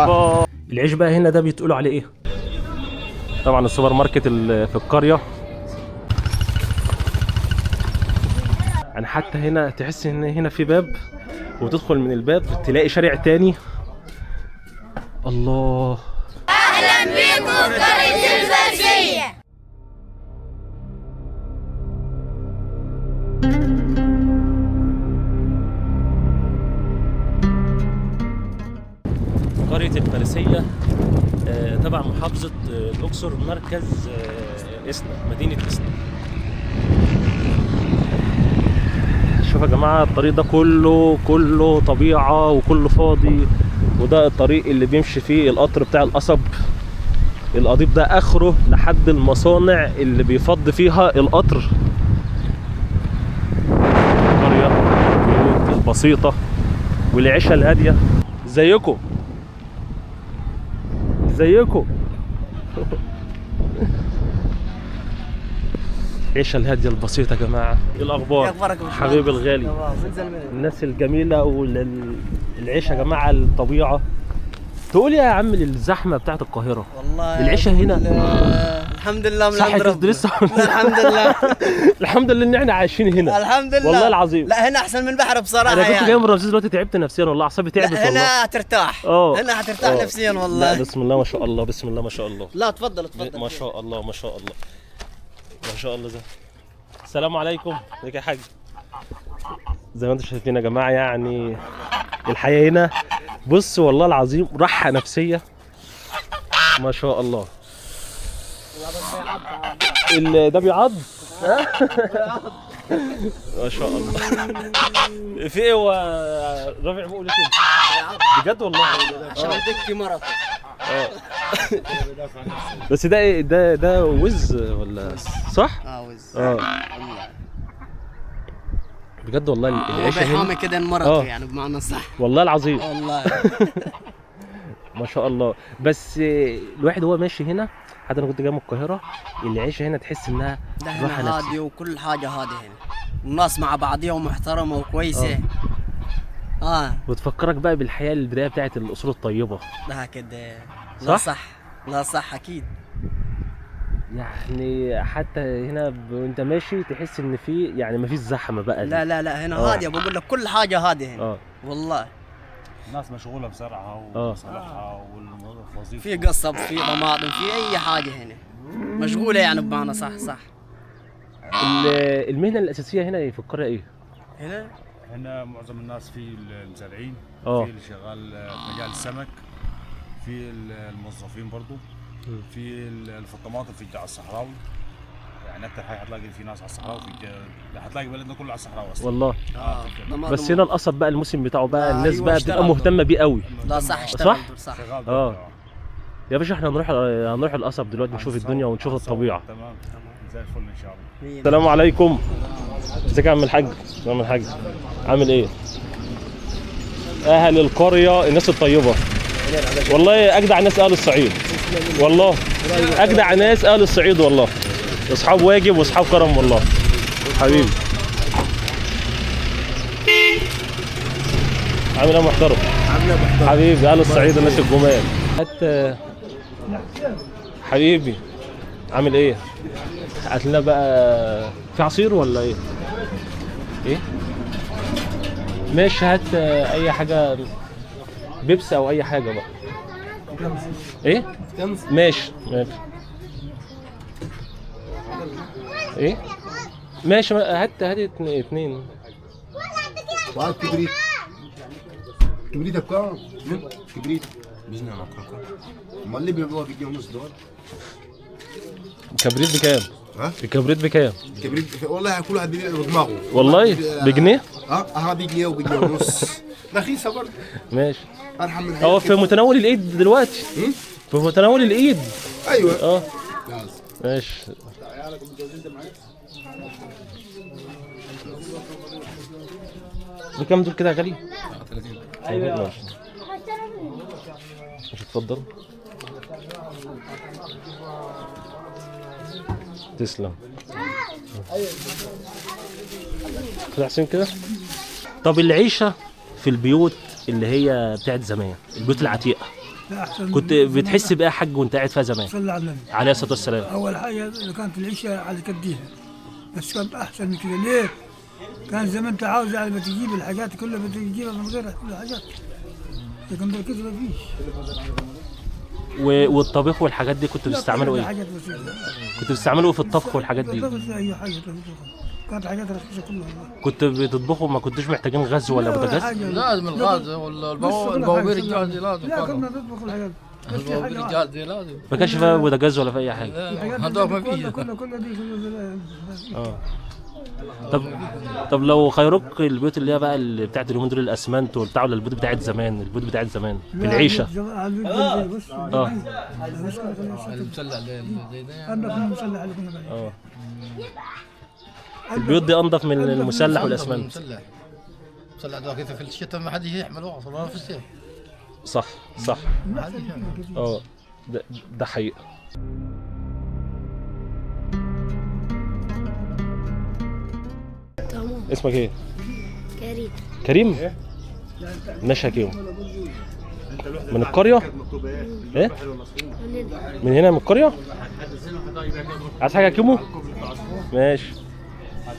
اوبا. العيش بقى هنا ده بيتقولوا عليه ايه؟ طبعا السوبر ماركت اللي في القرية. يعني حتى هنا تحس ان هنا في باب، وتدخل من الباب تلاقي شارع تاني. الله، اهلا بكم في قرية الفارسية. قرية الفارسية تبع محافظة الأقصر، مركز إسنا، مدينة إسنا. شوف يا جماعة الطريق ده كله طبيعة وكله فاضي، وده الطريق اللي بيمشي فيه القطر بتاع القصب. القضيب ده آخره لحد المصانع اللي بيفض فيها القطر. القرية، البيوت البسيطة والعيشة الهادية. زيكم زيكم. العيشة الهادية البسيطة يا جماعة. ايه الأخبار؟ حبيبي الغالي، الناس الجميلة والعيشة يا جماعة، الطبيعة. تقول يا عم للزحمة بتاعت القاهرة، والله العيشة هنا الحمد لله من صح. عند ربنا. لسه الحمد لله. الحمد لله ان احنا عايشين هنا، الحمد لله والله العظيم. لا هنا احسن من البحر بصراحة. انا كنت يعني جاي من رمسيس دلوقتي تعبت نفسيا والله، اعصابي تعبت لا والله. هنا هترتاح، هنا هترتاح نفسيا والله. لا بسم الله ما شاء الله، بسم الله ما شاء الله. لا تفضل اتفضل. ما شاء الله ما شاء الله ما شاء الله. السلام عليكم. ازيك يا حاج؟ زي ما انتم شايفين يا جماعة، يعني الحياة هنا بص والله العظيم راحة نفسية ما شاء الله. ده بيعض. ما شاء الله. في ايه هو رافع بقه ليه كده؟ بجد والله عشان يدك مرته. بس ده ايه ده؟ ده وز ولا صح؟ وز. بجد والله العيشة هنا بيحامي كده مرته يعني بمعنى صح. والله العظيم والله ما شاء الله. بس الواحد هو ماشي هنا، حتى انا كنت جاي من القاهرة، العيشة هنا تحس انها راحة نفسية، هادية وكل حاجة هادية هنا، الناس مع بعضيها ومحترمه وكويسة. وتفكرك بقى بالحياة البداية بتاعت الاصول الطيبة. لا كده لا صح، لا صح اكيد. يعني حتى هنا وانت ماشي تحس ان في يعني مفيش زحمة بقى. لا لا لا هنا هادية، بقول لك كل حاجة هادية هنا. والله الناس مشغولة بزرعها وصالحها والوظيفة، في قصب، في طماطم، في اي حاجة هنا مشغولة يعني بمعنى صح. صح. المهنة الاساسية هنا في القرية ايه؟ هنا معظم الناس في المزارعين، في اللي شغال في مجال السمك، في الموظفين برضو، في في الطماطم، في على الصحراوي. يعني اكثر حاجة حتلاقي في ناس على الصحراوي، في حتلاقي بلدنا كله على الصحراوي اصلا والله. بس هنا القصب بقى الموسم بتاعه بقى، الناس أيوة بقى بتبقى مهتمة بيه قوي. لا صح، اشتغل صح. يا باشا احنا هنروح القصب دلوقتي، نشوف الدنيا ونشوف الطبيعة. تمام زي الفل ان شاء الله. السلام عليكم. ازيك يا عم الحاج؟ يا عم الحاج عامل ايه؟ اهل القرية الناس الطيبة والله، اجدع ناس اهل الصعيد والله، اجدع ناس اهل الصعيد والله، اصحاب واجب واصحاب كرم والله. حبيبي عامل ايه محترم؟ عامل ايه محترم؟ حبيبي اهل الصعيد الناس الجمال. حتى حبيبي عامل ايه؟ هات لنا بقى في عصير ولا ايه؟ ايه؟ ماشي، هات اي حاجة، بيبسي او اي حاجة بقى. ايه؟ ماشي ماشي. ايه؟ ماشي، هات اتنين. وهات كبريت. كبريت بكام؟ كبريت بجنيه. امال اللي بيبيعوها بجنيه ونص دول؟ الكبريت بكام؟ ها؟ الكبريت بكام؟ الكبريت والله كل واحد بيبيع بدماغه والله. بجنيه؟ بجنيه وبجنيه ونص. رخيصة برضه. ماشي. ارحم من هو في متناول الايد دلوقتي. في متناول الايد. ايوه. ماشي. بكام دول كده يا غالي؟ 30. ايوه ماشي. اتفضل. تسلم. احسن كده. طب العيشة في البيوت اللي هي بتاعت زمان، البيوت العتيقة، لا احسن. كنت بتحس بايه يا حاج وانت قاعد فيها زمان؟ صلى على النبي عليه الصلاة والسلام. اول حاجة اللي كانت العيشة على كديها، بس كانت احسن من كده. ليه؟ كان زمان انت عاوز يعني بتجيب الحاجات كلها، بتجيبها من غير كل الحاجات، لكن دلوقتي ما فيش. والطبيخ والحاجات دي كنتوا بتستعملوا ايه؟ حاجات بسيطة. كنتوا بتستعملوا ايه في الطبخ والحاجات دي؟ اي حاجة كانت حاجات رخيصة كلها. كنت بتطبخوا ما كنتوش محتاجين غاز ولا بوتاجاز؟ لازم الغاز ولا البوابير الجاهزة لازم. لا كنا نطبخ الحاجات، البوابير الجاهزة لازم. ما كانش فيها بوتاجاز ولا في اي حاجة. هذول ما فيه. كل دي. طب لو خيروك البيوت اللي هي بقى اللي بتاعت اليومين دول الاسمنت والبتاع، ولا البيوت بتاعت زمان؟ البيوت بتاعت زمان في العيشة. المسلح زي ده. المسلح اللي كنا بنعيش. البيوت دي انضف من المسلح والاسمنت. المسلح ده في الشتاء ما حد يحمل ولا في الصيف. صح صح. ده حقيقة. اسمك ايه؟ كريم. كريم؟ ماشي يا كيمو. من القرية؟ ايه؟ من هنا من القرية؟ عايز حاجة يا كيمو؟ ماشي.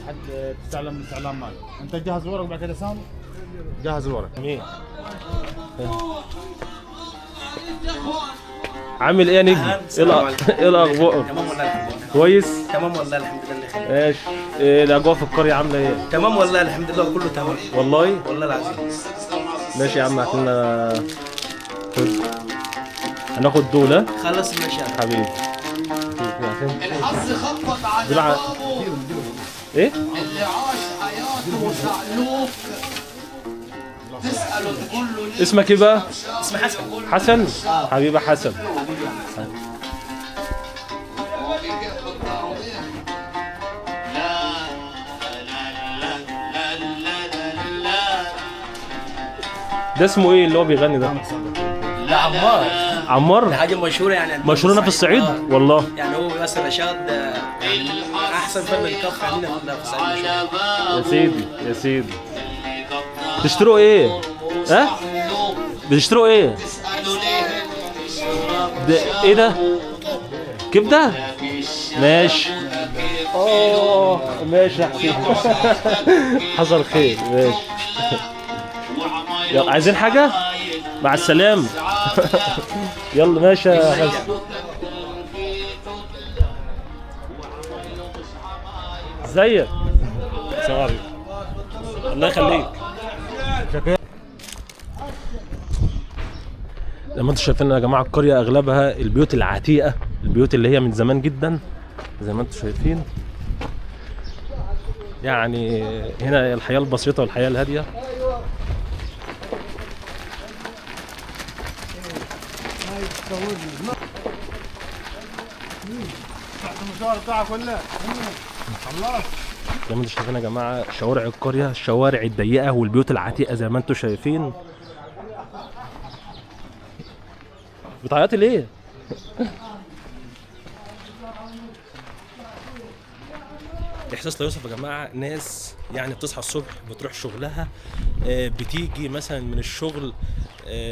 حد تستعلم من الاستعلام مالك، انت جهز الورق وبعد كده سام جهز الورق. مين؟ عامل ايه يا نجم؟ ايه الاخبار؟ تمام والله الحمد لله. كويس؟ تمام والله الحمد لله. ماشي. ايه الاجواء في القرية عامله ايه؟ تمام والله الحمد لله كله تمام. والله؟ والله العظيم. ماشي يا عم، هات لنا، هناخد دول. خلاص ماشي يا حبيبي. الحظ خبط على بابه. ايه؟ اللي عاش حياته ثعلوب تسأله تقول له ليه. اسمك ايه بقى؟ اسمي حسن. حسن؟ حبيبي حسن. ده اسمه ايه اللي هو بيغني ده؟ لا عمار. عمار؟ ده حاجة مشهورة يعني. مشهورة هنا في الصعيد؟ والله. يعني هو ياسر رشاد يعني أحسن فن الكف عندنا في الصعيد. يا سيدي يا سيدي. تشتروا ايه؟ ها؟ بتشتروا ايه؟ ده ايه ده؟ كبده؟ ماشي. ماشي يا حسين. حصل خير. ماشي. يلا عايزين حاجة؟ مع السلامة. يلا ماشي يا حسن. ازيك؟ السلام عليكم. الله يخليك. زي ما انتم شايفين يا جماعة القرية اغلبها البيوت العتيقة، البيوت اللي هي من زمان جدا زي ما انتم شايفين. يعني هنا الحياة البسيطة والحياة الهادية. زي ما انتم شايفين يا جماعة شوارع القرية، الشوارع الضيقه والبيوت العتيقة زي ما انتم شايفين. بتعيطي ليه؟ احساس لا يوصف يا جماعة. ناس يعني بتصحى الصبح بتروح شغلها، بتيجي مثلا من الشغل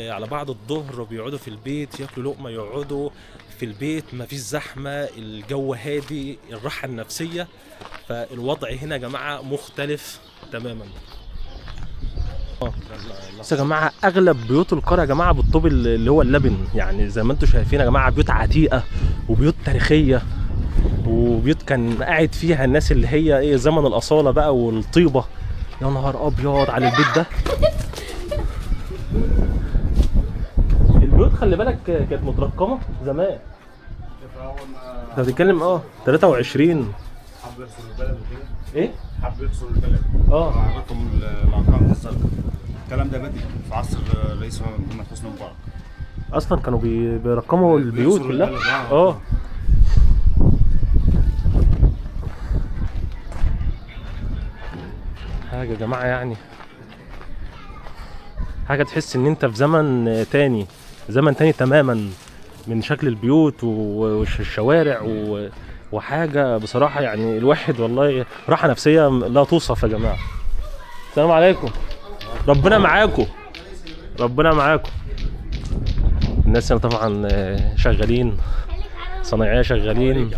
على بعد الظهر وبيقعدوا في البيت ياكلوا لقمة، يقعدوا في البيت، مفيش زحمة، الجو هادي، الراحة النفسية. فالوضع هنا يا جماعة مختلف تماما. بس يا جماعة اغلب بيوت القرية يا جماعة بالطوب اللي هو اللبن، يعني زي ما انتم شايفين يا جماعة بيوت عتيقه وبيوت تاريخية وبيوت كان قاعد فيها الناس اللي هي ايه زمن الاصالة بقى والطيبه. يا نهار ابيض على البيت ده. البيوت خلي بالك كانت مترقمه زمان. انت بتتكلم 23. حب يحصل البلد وكده. ايه؟ حب يحصل البلد. رقم الارقام الزرقاء. الكلام ده بدري في عصر الرئيس محمد حسني مبارك. اصلا كانوا بيرقموا البيوت كلها. حاجة يا جماعة، يعني حاجة تحس ان انت في زمن تاني، زمن تاني تماما من شكل البيوت والشوارع وحاجه بصراحة يعني الواحد والله راحة نفسية لا توصف يا جماعة. السلام عليكم. ربنا معاكم، ربنا معاكم. الناس هنا طبعا شغالين صنايعيه، شغالين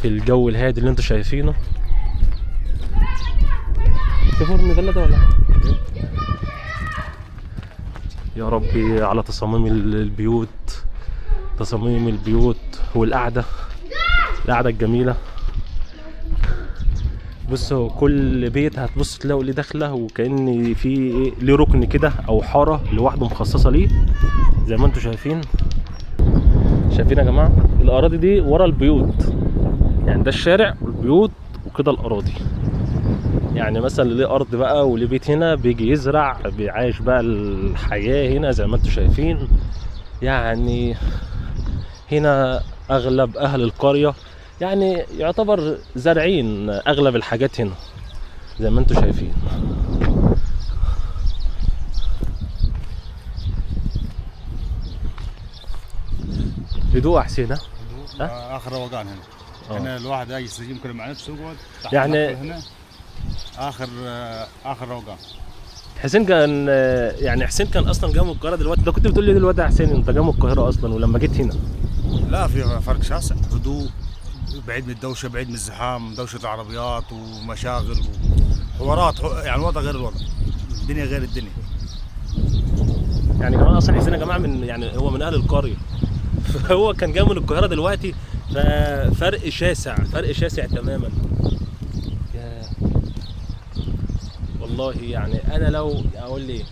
في الجو الهادي اللي انتوا شايفينه. في فرن ده ولا؟ يا ربي على تصاميم البيوت، تصاميم البيوت والقعده، القعدة الجميلة. بصوا كل بيت هتبص تلاقوا ليه دخله، وكأن في ايه ليه ركن كده او حارة لوحده مخصصة ليه، زي ما انتم شايفين. شايفين يا جماعة الاراضي دي ورا البيوت، يعني ده الشارع والبيوت وكده الاراضي. يعني مثلا اللي ليه ارض بقى وليه بيت هنا بيجي يزرع، بيعيش بقى الحياة هنا زي ما انتم شايفين. يعني هنا اغلب اهل القرية يعني يعتبر زارعين اغلب الحاجات هنا زي ما انتم شايفين. هدوء يا حسين. ها؟ اخر روقان هنا. هنا الواحد يجلس يمكن مع نفسه يقعد يعني هنا اخر روقان. حسين كان يعني حسين كان اصلا جاي من القاهرة دلوقتي. ده كنت بتقول لي دلوقتي يا حسين انت جاي من القاهرة اصلا، ولما جيت هنا لا في فرق شاسع، هدوء، بعيد من الدوشة، بعيد من الزحام، دوشه العربيات ومشاغل وحوارات، يعني الوضع غير الوضع، الدنيا غير الدنيا. يعني كمان اصلا حسين يا جماعة من يعني هو من اهل القرية، فهو كان جاي من القاهرة دلوقتي، ففرق شاسع، فرق شاسع تماما. يا والله يعني انا لو اقول لي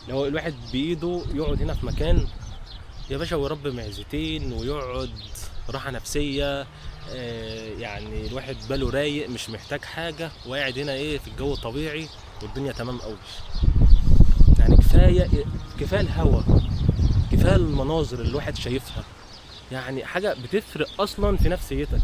لو الواحد بايده يقعد هنا في مكان يا باشا ويربي معزتين ويقعد راحة نفسية، يعني الواحد باله رايق مش محتاج حاجة، وقاعد هنا ايه في الجو الطبيعي والدنيا تمام قوي. يعني كفاية الهواء، كفاية المناظر اللي الواحد شايفها، يعني حاجة بتفرق اصلا في نفسيتك.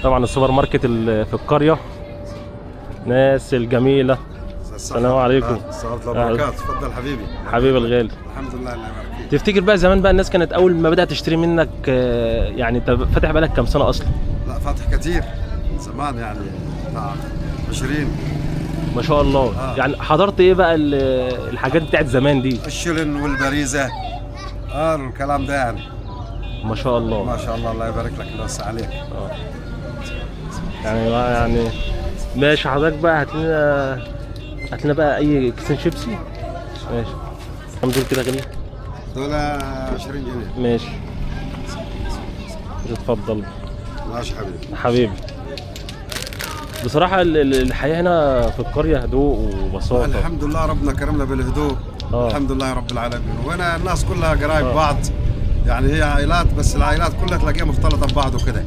طبعا السوبر ماركت اللي في القرية، ناس الجميلة. السلام عليكم. السلام وبركاته. تفضل حبيبي. حبيبي الغالي. الحمد لله. الله يبارك فيك. تفتكر بقى زمان بقى الناس كانت اول ما بدات تشتري منك، يعني انت فاتح بقالك كام سنة اصلا؟ لا فاتح كتير من زمان، يعني بتاع 20. ما شاء الله. يعني حضرت ايه بقى الحاجات بتاعت زمان دي؟ الشلن والبريزه الكلام ده يعني. ما شاء الله ما شاء الله. الله يبارك لك، الله يوسع عليك. يعني ماشي. حضرتك بقى هات لنا بقى اي كيسين شيبسي. ماشي. كم دول كده غالي؟ دول 20 جنيه. ماشي اتفضل. ماشي حبيبي. حبيبي بصراحة الحياة هنا في القرية هدوء وبساطة. الحمد لله ربنا كرمنا بالهدوء. الحمد لله رب العالمين. وهنا الناس كلها قرايب بعض، يعني هي عائلات، بس العائلات كلها تلاقيها مختلطة ببعض وكده.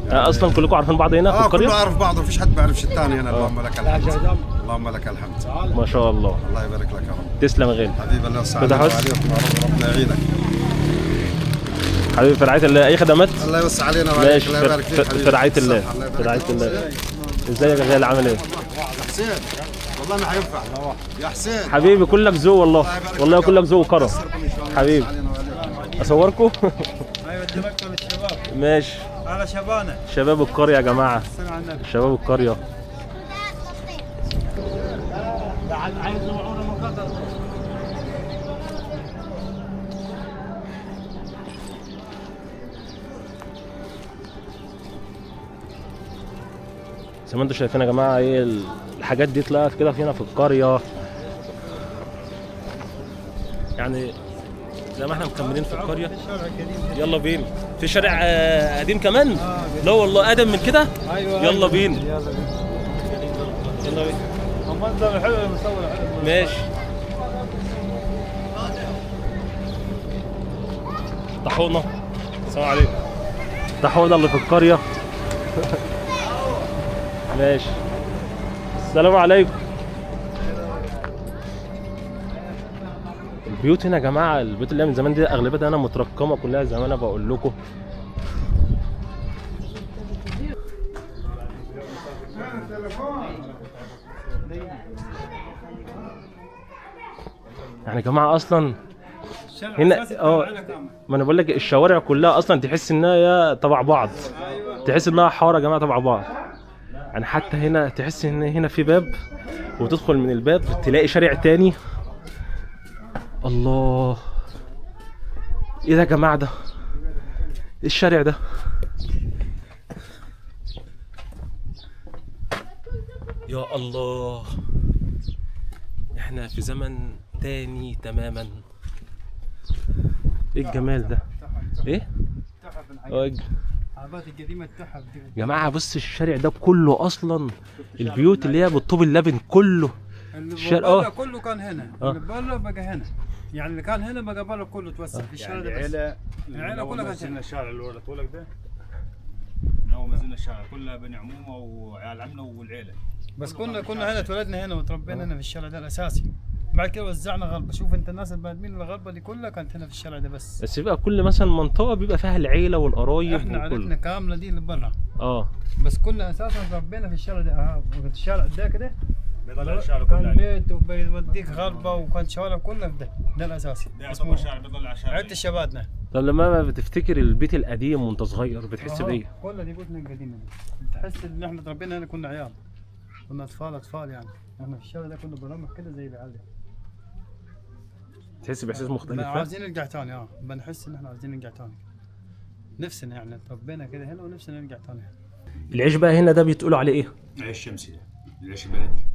يعني اصلا كلكم عارفين بعض هنا في القرية؟ كله عارف بعضه، مفيش حد بيعرفش الثاني هنا. اللهم لك الحمد. اللهم لك الحمد. ما شاء الله. الله يبارك لك يا رب. تسلم يا غالي. حبيبي الله يوسع عليك وعليكم يا رب، ربنا يعينك. حبيبي في رعاية الله. اي خدمات؟ الله يوسع علينا وعليك. الله يبارك فيك حبيبي. في رعاية الله. في رعاية الله. ازيك يا غالي عامل ايه؟ يا حسين والله ما هينفع يا حسين. حبيبي كلك ذوق والله، والله كلك ذوق وكرم حبيبي. اصوركم؟ ايوه دمجتوا للشباب. ماشي. على شبانه. شباب القرية يا جماعة. شباب القرية. زي ما انتم شايفين يا جماعة ايه الحاجات دي طلعت كده هنا في القرية. يعني زي ما احنا مكملين في القرية. يلا بينا. في شارع قديم كمان؟ لا والله اقدم من كده؟ ايوه. يلا بينا. يلا بينا. يلا بينا. المنظر حلو، المصور حلو. ماشي. طاحونه. السلام عليكم. طاحونه اللي في القرية. ماشي. السلام عليكم. البيوت هنا يا جماعة، البيوت اللي من زمان دي اغلبيتها هنا مترقمه كلها زي ما انا بقول لكم. يعني يا جماعة اصلا هنا ما انا بقول لك الشوارع كلها اصلا تحس انها تبع بعض. تحس انها حارة يا جماعة تبع بعض. يعني حتى هنا تحس ان هنا في باب، وتدخل من الباب تلاقي شارع تاني. الله، ايه ده يا جماعة؟ ده ايه الشارع ده؟ يا الله، احنا في زمن تاني تماما. ايه الجمال ده؟ ايه؟ العربات القديمة التحف دي يا جماعة. بص الشارع ده كله اصلا البيوت اللي هي بالطوب اللبن كله. الشارع كله كان هنا، اللي برا بقى هنا، يعني اللي كان هنا بقى برا كله توسع في الشارع ده. بس العيلة كلها كانت هنا. الشارع اللي وريته لك ده، من اول ما نزلنا الشارع كلها بني عمومه وعيال عمنا والعيلة. بس كنا هنا، اتولدنا هنا وتربينا هنا في الشارع ده الاساسي. بعد كده وزعنا غربه. شوف انت الناس البادمين الغربة دي كلها كانت هنا في الشارع ده بس. بس بيبقى كل مثلا منطقة بيبقى فيها العيلة والقرايب. احنا عائلتنا كاملة دي اللي برا. بس كنا اساسا تربينا في الشارع ده. الشارع ده كده كان بيت وبيوديك غربه، وكان شوارع كلها في ده الاساسي. ده يعتبر شارع بيطلع على شارع عدة شبابنا. طب لما بتفتكر البيت القديم وانت صغير بتحس بايه؟ كل دي بيوتنا القديمة دي بتحس ان احنا تربينا هنا، كنا عيال، كنا اطفال يعني. احنا في الشارع ده كنا بنرمح كده زي العيال. تحس باحساس مختلف. عاوزين نرجع تاني. بنحس ان احنا عاوزين نرجع تاني، نفسنا يعني تربينا كده هنا ونفسنا نرجع تاني. العيش بقى هنا ده بيتقولوا عليه ايه؟ عيش شمسي ده، العيش البلدي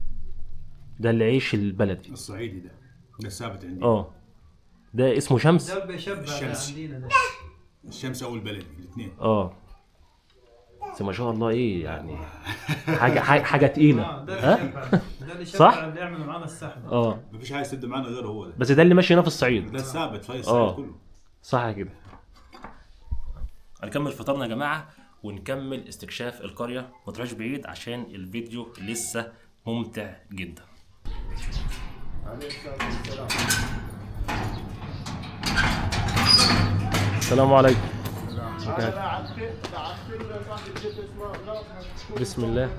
ده. العيش البلدي الصعيدي ده ثابت عندي. ده اسمه شمس. ده الشمس الشمس او البلدي الاثنين. بس ما شاء الله ايه يعني حاجة تقيلة. ها؟ ده اللي صح؟ اللي يعمل معانا السحب. مفيش حاجة يسد معانا غيره هو ده. بس ده اللي ماشي هنا في الصعيد. ده ثابت في الصعيد كله. صح كده. هنكمل فطارنا يا جماعة ونكمل استكشاف القرية. ما تروحش بعيد عشان الفيديو لسه ممتع جدا. السلام عليكم. بسم الله.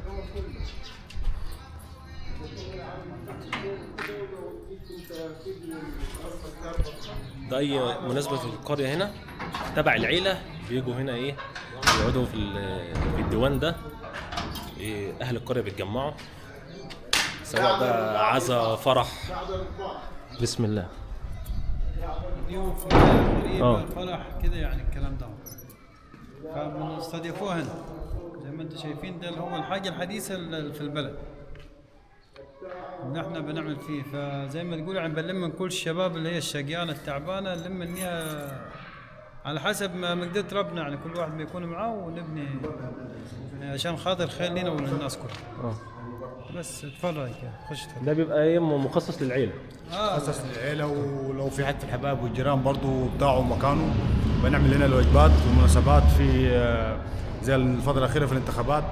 ده اي مناسبة في القرية هنا تبع العيلة بيجوا هنا ايه، يقعدوا في الديوان ده. إيه، اهل القرية بيتجمعوا سواء بقى عزا فرح. بسم الله. ضيوف غريبة فرح كده يعني الكلام ده، فبنستضيفوه هنا زي ما انتم شايفين. ده اللي هو الحاجة الحديثة في البلد ان احنا بنعمل فيه. فزي ما تقول يعني بنلم من كل الشباب اللي هي الشقيانة التعبانة، نلم انها على حسب ما مقدرة ربنا يعني، كل واحد بيكون معاه ونبني عشان خاطر خير لنا وللناس كلها. بس اتفرج يعني، خش اتفرج. ده بيبقى ايه، مخصص للعيلة. مخصص للعيلة، ولو في حد في الحباب والجيران برضه بتاعه مكانه. بنعمل هنا الوجبات والمناسبات في زي الفترة الاخيرة في الانتخابات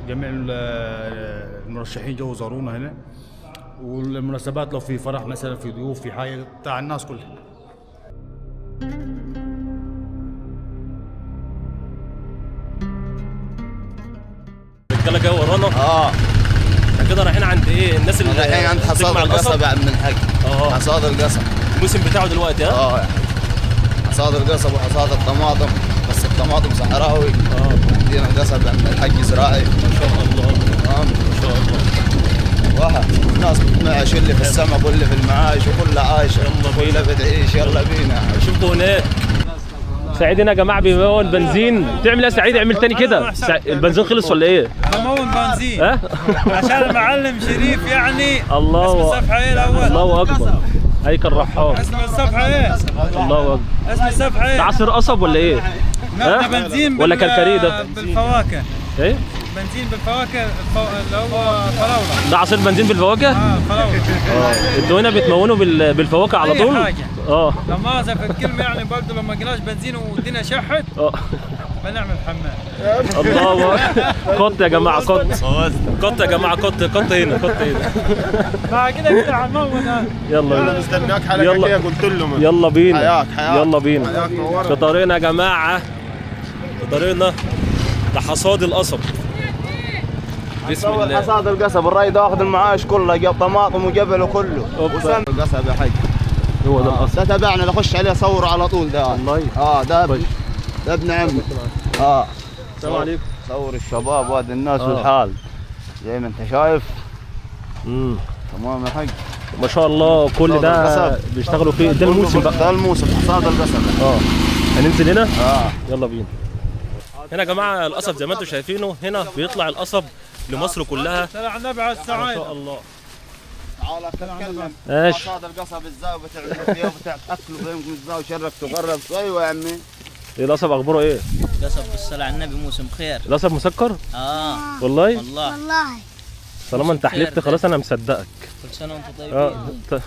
جميع المرشحين جو زارونا هنا، والمناسبات لو في فرح مثلا، في ضيوف، في حاجة بتاع الناس كلها. الرجالة جاية ورانا. كده رايحين عند ايه الناس اللي رايحين عند حصاد القصب يا عم الحاج. حصاد القصب الموسم بتاعه دلوقتي. حصاد القصب وحصاد الطماطم، بس الطماطم صحراوي. عندنا القصب عند الحاج زراعي. ما شاء الله. ما شاء الله. واحد الناس بتمعش، اللي في السمك واللي في المعايش وكلها عايشه، كلها بتعيش. يلا بينا اشوفكم هناك. سعيد هنا يا جماعة بيمون بنزين. بتعمل ايه يا سعيد؟ اعمل تاني كده. البنزين خلص ولا ايه؟ بمون بنزين عشان المعلم شريف يعني. الله اسم الصفحة ايه الاول؟ الله اكبر. هيكل رحال. اسم الصفحة ايه؟ الله اكبر. اسم الصفحة ايه؟ ده عصير قصب ولا ايه؟ لا ده بنزين ولا كركديه ده؟ بالفواكه. ايه؟ بنزين بالفواكه اللي هو فراوله. ده عصير بنزين بالفواكه؟ فراوله. انتوا هنا بتمونوا بالفواكه على طول؟ اي حاجة. لما في الكلمة يعني برضه لما جلاش بنزين والدنيا شحت بنعمل حمام. الله قط يا جماعة، قط قط يا جماعة، قط قط هنا، قط هنا. مع كده كده هنمون. يلا انا مستناك حلقة كده، قلت لهم يلا بينا. حياك حياك. يلا بينا في طريقنا يا جماعة، في طريقنا لحصاد القصب. بسم الله. حصاد القصب، الراي ده واخد المعاش كله، جاب طماطم وجبل وكله. وسم القصب يا حاج. هو ده القصب. ده تبعنا، ده خش عليه صوره على طول ده. والله. ده ده ابن عمي. السلام عليكم. صور الشباب وادي الناس والحال زي ما انت شايف. تمام يا حاج. ما شاء الله كل ده بيشتغلوا فيه. ده الموسم بقى. ده الموسم حصاد القصب. هننزل هنا؟ يلا بينا. هنا يا جماعة القصب زي ما انتم شايفينه، هنا بيطلع القصب لمصر كلها. طلع النبي على السعاده. ما شاء الله. تعال اتكلم. ماشي. حصاد القصب ازاي وبتعملوا فيه وبتاكلوا فيهم ازاي وشربتوا وغربتوا. ايوه يا عمي. ايه القصب اخباره ايه؟ القصب بالصلاة على النبي موسم خير. القصب مسكر؟ والله؟ والله. طالما انت حلفت خلاص انا مصدقك. كل سنة وانتم طيبين.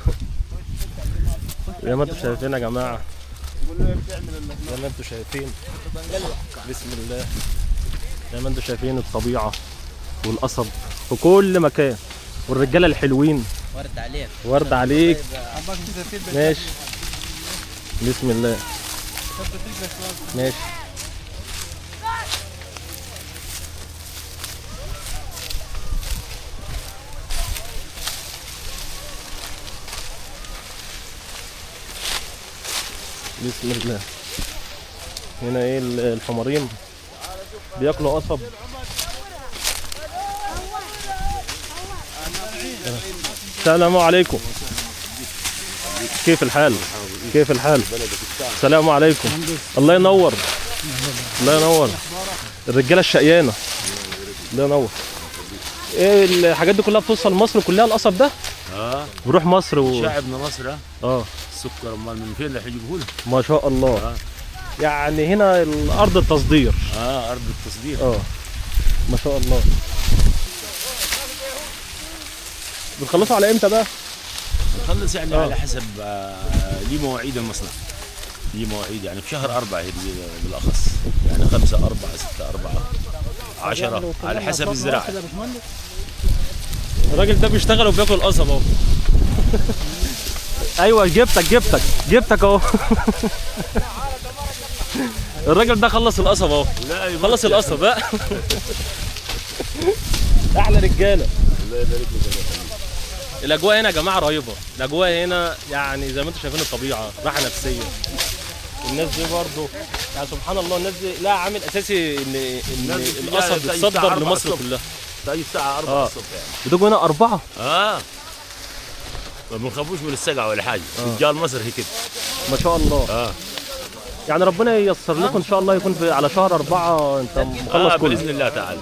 زي ما انتم شايفين يا جماعة، زي ما انتم شايفين، بسم الله، زي ما انتم شايفين الطبيعة والقصب في كل مكان، والرجاله الحلوين. ورد عليك. ورد عليك. ماشي. بسم الله. ماشي. بسم الله. هنا ايه الحمارين بياكلوا قصب. السلام عليكم. كيف الحال؟ كيف الحال؟ السلام عليكم. الله ينور. الله ينور. الرجالة الشقيانه. الله ينور. ايه الحاجات دي كلها بتوصل مصر كلها القصب ده؟ بيروح مصر شعبنا مصر. السكر امال من فين اللي هيجيبوه له؟ ما شاء الله. يعني هنا الارض التصدير. ارض التصدير. ما شاء الله. بتخلصوا على امتى بقى؟ بنخلص يعني على حسب ليه مواعيد المصنع. ليه مواعيد يعني في شهر 4 بالاخص، يعني 5 4 6 4 10 على حسب الزراعة. الراجل ده بيشتغل وبياكل قصب اهو. ايوه جبتك جبتك جبتك اهو. الراجل ده خلص القصب اهو. خلص القصب بقى. احلى رجاله. الله يبارك لك. الاجواء هنا يا جماعة رهيبة، الاجواء هنا يعني زي ما انتم شايفين الطبيعة، راحة نفسية. الناس دي برضه يعني سبحان الله، الناس دي لها عامل اساسي ان القصب بيتصدر لمصر كلها. تيجي الساعة 4 الصبح يعني. بتجوا هنا 4؟ ما بنخافوش من السقعه ولا حاجة، رجال مصر هي كده. ما شاء الله. يعني ربنا ييسر لكم ان شاء الله، يكون في على شهر 4 انت مخلص كله باذن الله تعالى.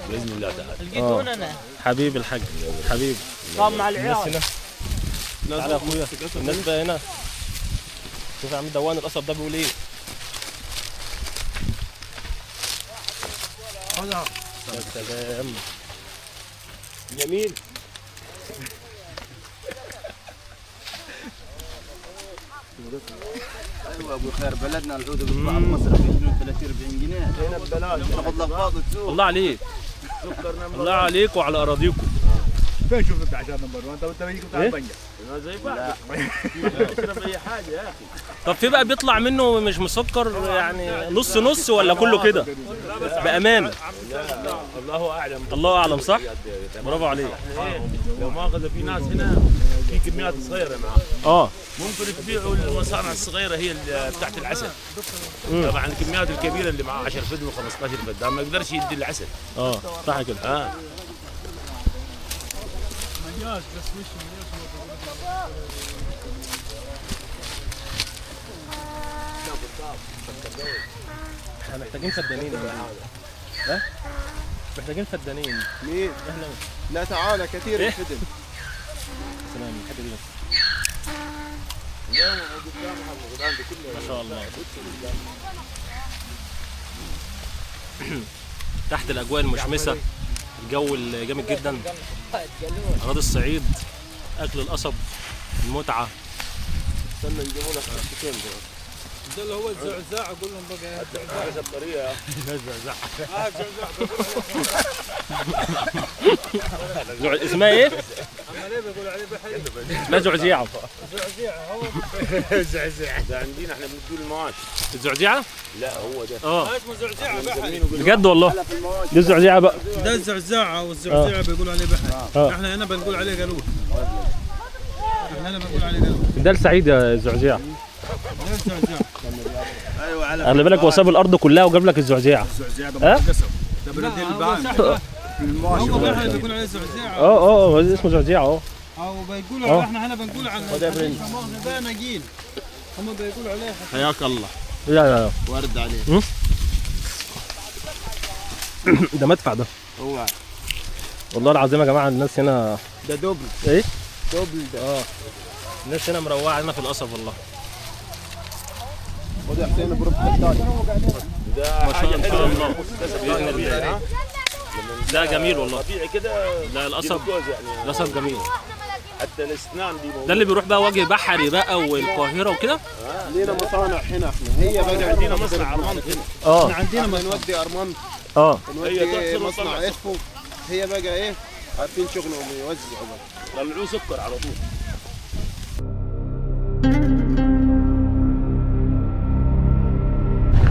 باذن الله تعالى. لقيتونا انا. حبيبي الحاج، حبيبي. طب مع العيال. تعالى يا اخويا، الناس بقى هنا. شوف يا عم دوان القصب ده بيقول ايه؟ يا سلام. جميل. ايوه ابو خير بلدنا العود بيطلع بمصر ب 32 40 جنيه، هنا ببلاش تاخذ لفاض وتسوق. الله عليك. الله عليك وعلى اراضيكم. فين شوف انت عشان نمبر 1 انت بيجيك بتاع البنجه. زي بعض. اشرب اي حاجة يا اخي. طب في بقى بيطلع منه مش مسكر يعني نص نص ولا كله كده؟ بامانه. الله اعلم. الله اعلم صح؟ برافو عليك. لو مؤاخذة في ناس هنا في كميات صغيرة معاه. ممكن تبيعوا المصانع الصغيرة هي بتاعت العسل. طبعا الكميات الكبيرة اللي معاه 10 فدان و15 فدان ما يقدرش يدي العسل. صح كده. احنا محتاجين فدانين. ها؟ محتاجين فدانين. مين؟ احنا لا تعالى كثير الفدن. سلام الحتة دي. ما شاء الله. تحت الاجواء المشمسه، الجو الجامد جدا، اراضي الصعيد، اكل القصب، المتعة. استنى نجيبوا لك حتتين ده اللي هو الزعزاع، اقول لهم بقى حسب طريقه. الزعزاع. اسمها ايه؟ عمال بيقولوا عليه بحري. اسمها زعزيعه. زعزيعه هو زعزيعه ده عندنا احنا بندوا المواشي. الزعزيعه؟ لا هو ده. اسمه زعزيعه بحري. بجد والله؟ دي الزعزيعه بقى. ده الزعزاعه، والزعزيعه بيقولوا عليه بحري. احنا هنا بنقول عليه قالوه. احنا احنا هنا بنقول عليه قلوه. ده السعيد يا الزعزعه. ده الزعزعه. ايوه على خلي بالك هو ساب الارض كلها وجاب لك الزعزعة. الزعزعه ده قصب، ده بلدين البعام. هو احنا بنقول عليه زعزعة. اه اسمه زعزعة. او بيقولوا احنا هنا بنقول على ده نجيل، هم بيقولوا عليه. حياك الله. لا لا ورد عليه. ده مدفع ده. اوعى والله العظيم يا جماعة الناس هنا ده double. ايه؟ double ده. الناس هنا مروعة علينا في القصب والله. خد يا حسين بروح الثاني. ده ما شاء الله باذن الله. ده جميل والله. طبيعي كده. لا القصب القصب جميل. حتى الاسنان دي ده اللي بيروح بقى وجه بحري بقى والقاهره وكده. لينا مصانع هنا احنا، هي بقى عندنا مصنع ارمنت هنا. احنا عندنا نودي ارمنت. نودي مصنع ادفو. هي بقى ايه عارفين شغلهم يوزعوا بقى، طلعوه سكر على طول.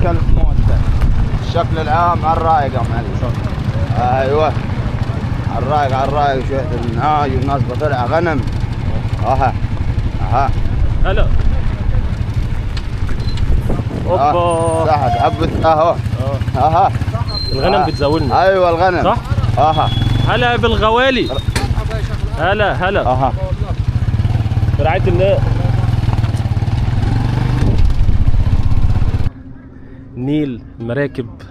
كلب موت. الشكل العام على الرايق يا معلم. ايوه على الرايق، على الرايق. شوية النعاج والناس بترعى غنم. اها اها. هلا اوبا. صح حبة اهو. اها الغنم بتزاولنا. ايوه الغنم صح. اها هلا بالغوالي. هلا هلا. اها برعاية الله. نيل مراكب.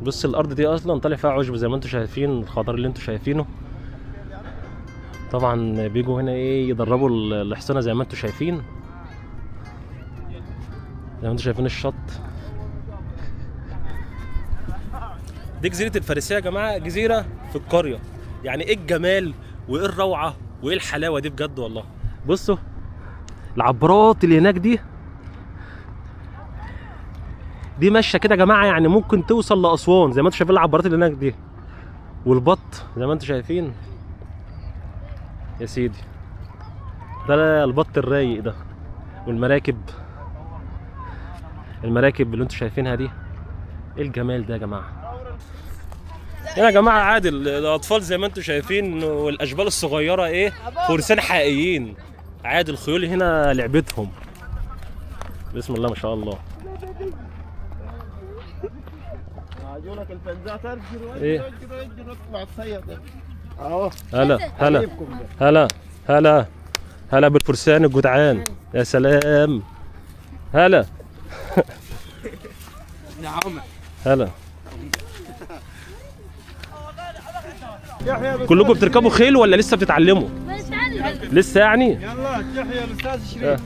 بص الارض دي اصلا طالع فيها عشب زي ما انتم شايفين، الخضار اللي انتم شايفينه. طبعا بيجوا هنا ايه يدربوا الحصانة زي ما انتم شايفين. زي ما انتم شايفين الشط. دي جزيرة الفارسية يا جماعة، جزيرة في القرية. يعني ايه الجمال وايه الروعة وايه الحلاوة دي بجد والله. بصوا العبارات اللي هناك دي ماشية كده يا جماعة، يعني ممكن توصل لاسوان زي ما انتم شايفين العبارات اللي هناك دي. والبط زي ما انتم شايفين يا سيدي، ده البط الرايق ده. والمراكب، المراكب اللي انتم شايفينها دي، ايه الجمال ده يا جماعة. هنا يا جماعة عادي الاطفال زي ما انتم شايفين والاشبال الصغيرة ايه فرسان حقيقيين. عادي الخيول هنا لعبتهم. بسم الله ما شاء الله. ايه؟ هلا هلا هلا هلا هلا بالفرسان الجدعان. يا سلام. هلا. نعم هلا. كلكم بتركبوا خيل ولا لسه بتتعلموا؟ لسه يعني؟ يلا تحيا الاستاذ شريف.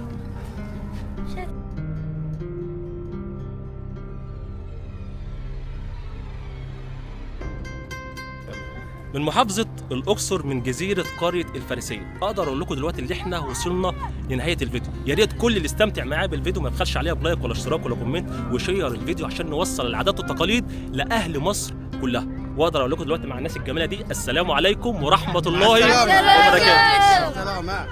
من محافظة الأقصر، من جزيرة قرية الفارسية. أقدر أقول لكم دلوقتي إن إحنا وصلنا لنهاية الفيديو. يا ريت كل اللي استمتع معايا بالفيديو ما يبخلش عليها ب like ولا اشتراك ولا comment، و share الفيديو عشان نوصل العادات والتقاليد لأهل مصر كلها. وأقدر أقول لكم دلوقتي مع الناس الجميلة دي، السلام عليكم ورحمة الله وبركاته. السلام.